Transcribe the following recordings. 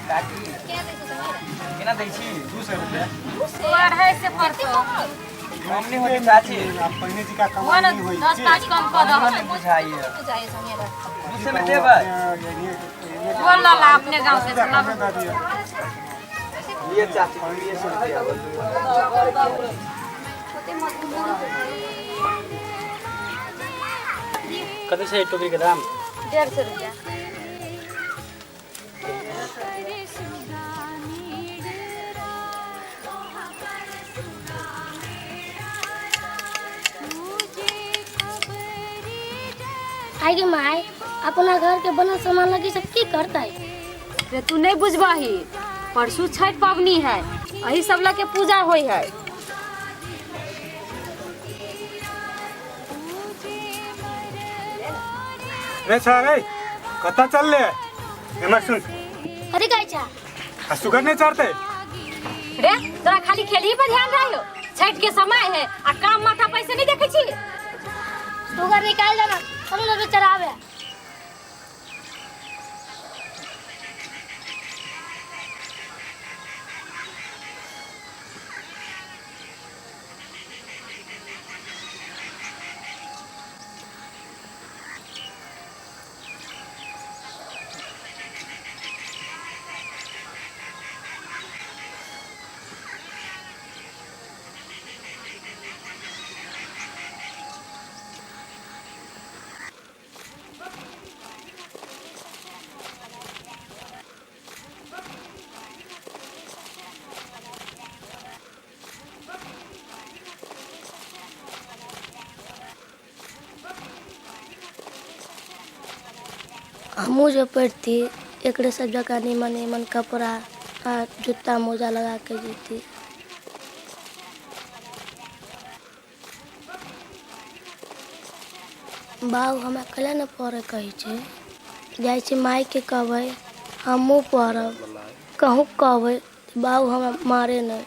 काकी केना दै छी? 200 रुपया। 250 पड़तौ। कम नहि होतै चाची? पहिने जिका हुआ कमाई ना, नहि होइ 10 छै। 5 कम कऽ दह। नहि बुझाइए। 200 मे देबै? बोल ला अपने गाँव से चला। लिए चाची, 200 रुपया। कते छै टोकरीके दाम? 150 रुपया। आइ गे माय, अपना घर के बनल सामान लगी सब की करतै? रे तू नहीं बुझबही, परसू छठ पबनी है, अही सब लग के पूजा होई है। रे छा रे, कतऽ चलले? एमहर सुन। कथी कहै छा? आ सुगर नहीं चढ़ते? रे तोरा खाली खेलही पर ध्यान रहियो, छठ के समय है आ काम माथा पैसे नहीं देखे छी। सुगर निकाल देना, चलू लेबै चढ़ावे। हमहूँ जे पढ़ती एकरे सब जकाँ नीमन नीमन कपड़ा आ जूता मोजा लगा के जैती। बाबू हमरा कैला ने पढ़े कहै छै? जाइ छी मायके कहबै हमहूँ पढ़ब। कहूँ कहबै तऽ बाबू हमरा मारे नहि,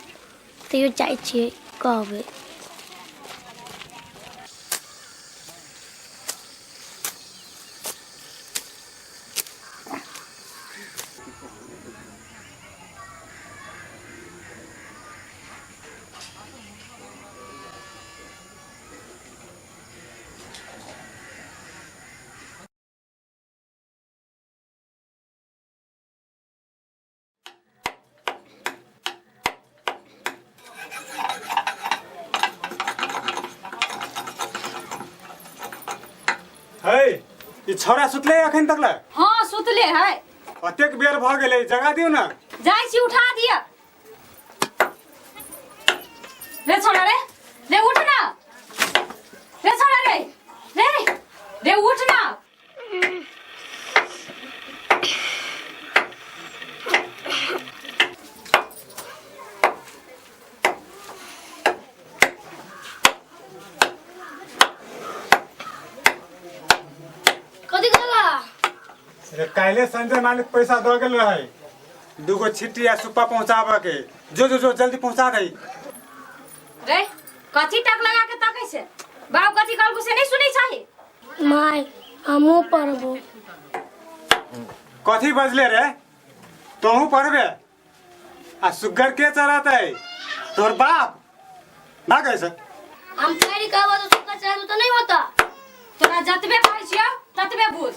तैयो जाइ छियै कहबै। है ई छौड़ा सुतले अखन तक ले? हाँ सुतले है। अतेक बेर भऽ गेलै, जगा दियौ ने। जाइ छी उठा दिअ। रे छोड़ा रे, रे उठ ना, रे छोड़ा रे, रे रे रे उठ ना। कथी कहला? अरे काल्हे संजय मालिक पैसा दऽ गेल रहे, दूगो छिट्टी आ सुप्पा पहुंचाबऽ के। जो जो जो, जल्दी पहुंचा दही। रे कथी टक लगा के तकै छै? बाबू कथी कहलको से नहीं सुनै छही? माय हमहूँ पढ़बो। कथी बजले रे? तोहू पढ़बे? आ सुग्गर के चरातै? तोर बाप भाग ऐसे। हम पढ़ि कहबो तो सुग्गर चराबो तो नहीं होता। तोरा जतबे कहै छियौ ततबे बुझ,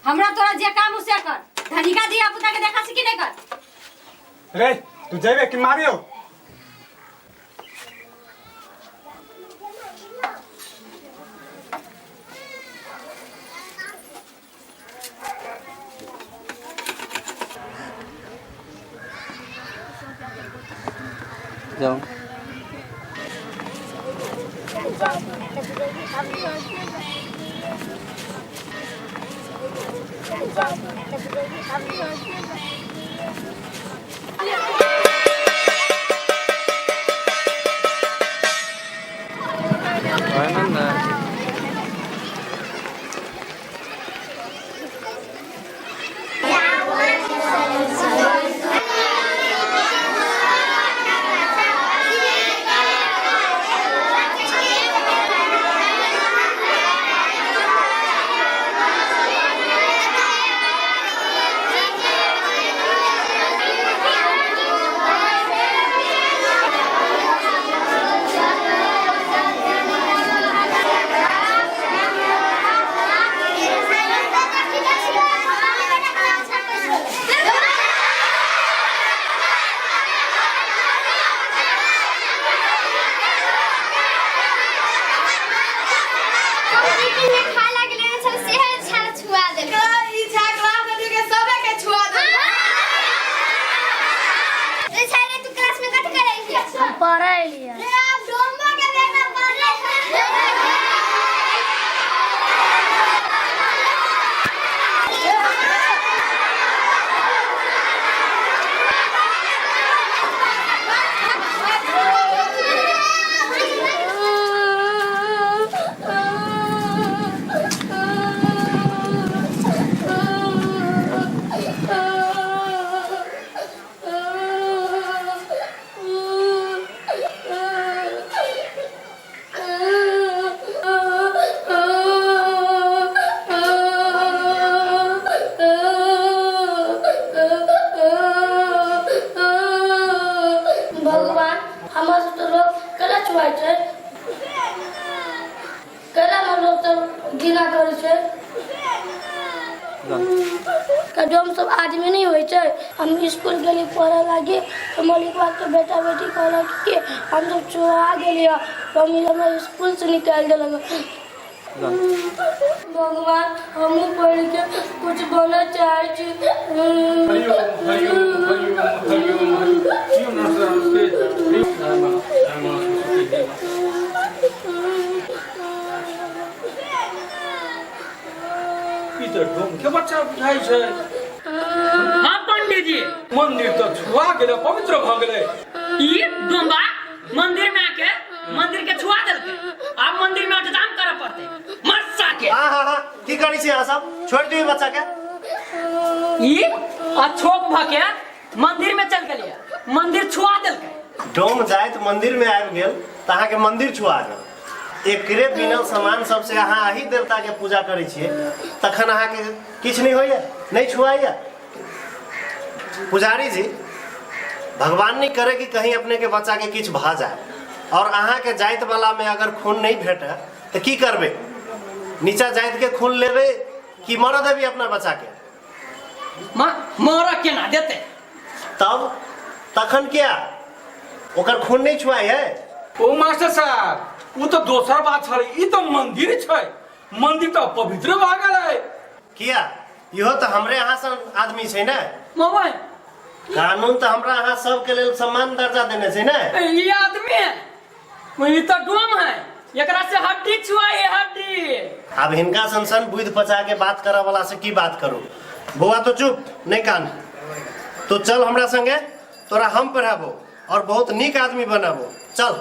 हमरा तोरा जे काम हो से कर। धनिका दिया पुता के देखा छी कि नहीं कर? रे तू जेबे कि मारियो? जाओ। कभी हम सब आदमी नहीं होइ छै। हम स्कूल गेली पढ़े लागी तऽ मलिकवा के बेटा बेटी कहलक कि हम सब चोरा गेलियै, मम्मी हमरा स्कूल से निकालि देलक। भगवान, हमहूँ पढ़ि के कुछ बनऽ चाहै छी। ई तऽ डोम के बच्चा बुझाइ छै। हाँ पंडित जी, मंदिर तऽ छुआ गेलै, पवित्र भऽ गेलै। ई डोम्बा मंदिर में आके मंदिर के छुआ देलकै, आब मंदिर में अटजाम करऽ पड़तै मरसा के। हाँ हाँ हाँ, की करै छी अहाँ सब? छोड़ि दियौ बच्चा के। ई अछोप भऽ के मंदिर में चल गेलियै, मंदिर छुआ देलकै। डोम जाइत मंदिर में आबि गेल तऽ अहाँके मंदिर छुआ गेल। एकरे बिना सामान सबसे अहाँ अही देवता के पूजा करै छियै, तखन अहाँके किछु नहि होइया, नहि छुआइया? पुजारी जी, भगवान नहीं करे कि कहीं अपने के बच्चा के किछु भऽ जाए और अहाँ के जाइत वाला में अगर खून नहीं भेटे तो की करबे? नीचा जाइत के खून लेबे कि मरऽ देबी अपना बच्चा के? मरऽ केना देते? तब तखन क्या ओकर खून नहीं छुआई है? ओ मास्टर साहब, ओ तऽ दोसर बात छलै, ई तऽ मंदिर छै, मंदिर तऽ पवित्र भऽ गेलै। किया, इहो तऽ हमरे अहाँ सन आदमी छै ने। मोबाइल कानून तऽ हमरा अहाँ सबके लेल समान दर्जा देने छै ने। ई आदमी है, ई तऽ डोम है, एकरा से हड्डी छुआई है, हड्डी। आब हिनका सन सन बुद्धि पचा के बात करऽ वाला से की बात करू। बौआ तो चुप नहीं कान, तो चल हमरा संगे, तोरा हम पढ़ाबो और बहुत नीक आदमी बनाबो। चल।